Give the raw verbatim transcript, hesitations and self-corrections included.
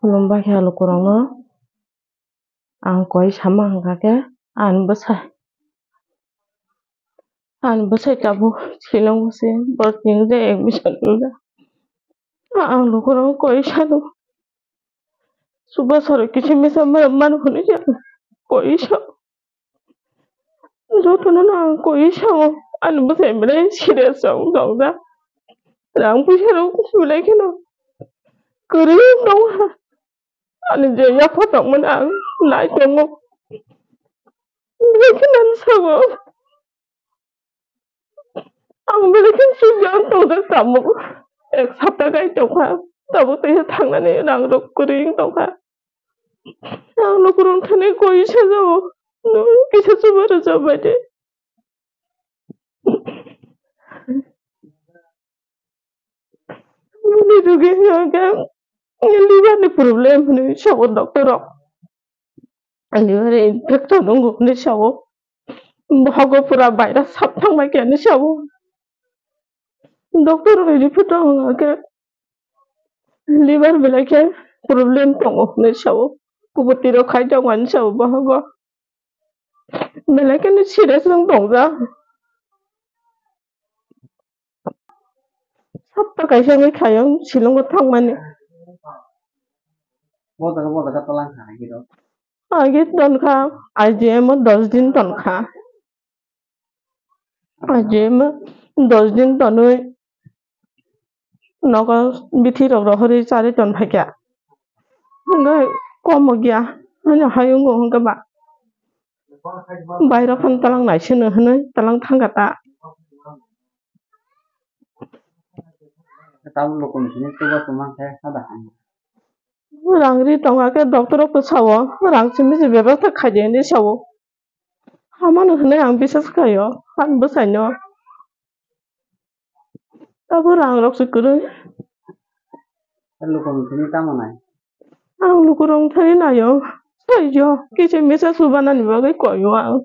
Khulumbai khe lukurokno ang koi sama hwnkha khe ani bwsai, ani bwsai tabuk swingo se borok tini je admission wngjak. Ang lukurokno koi sano, chubachu rok kisa misa mano hwnwi koi sa. Jotono no ang koi sao, ani bwsai belai serious rok tongjak. Rang puisa rok belai kheno kwrwi tongha. Ani je yapha tongmani ang nai tongo. Belai kheno ano sao. Ang belai khe sujak tongjak tabuk. Ek sapta gai tongkha. Tabuk teisa thangnani rang rok kwrwi wng tongkha. Ang lukurok thani koi sajao. Nwng kisa chuba rwjak bai de. Bini rwgwi hwnkhe liver ni problem hwnwi sao doctor rok. Liver infection wngo hwnwi sao. Bohogo pura virus sap thangbai khe hwnwi sao. Doctor rok report rok hwnkhe liver belai khe problem tongo hwnwi sao. Kubui twi rok khai tongo hwnwi sao bohogo. Belai kheno serious wng tongjak. Sapta kaisa wngwi khaio Shillong o thangmani. Bo jaga, bo jaga tolang kha, agi rok. Agi tonkha, I G M o dos din tonkha. I G M o dos din tonwi nogo bithi rok rohorwi charwi ton phaikha. Hwnkhe komo giya, hwnwi hai wngo hwnkhe ba. Bairok phano talang naisano hwnwi talang thangkha ta. Tabuk lukurok sini chuba chuma khe sada hai. Rang ri tongkha khe doctor rok to sao, rang simi se bebak khaidi hinwi sao. Hamano hwnwi ang bisas khaio, ani bwsaino. Abo rang rok se kwrwi. Lukurok thani tamo nai? Ang lukurok thani naio. Saijo, kisa misa subanani bagwi koio ang.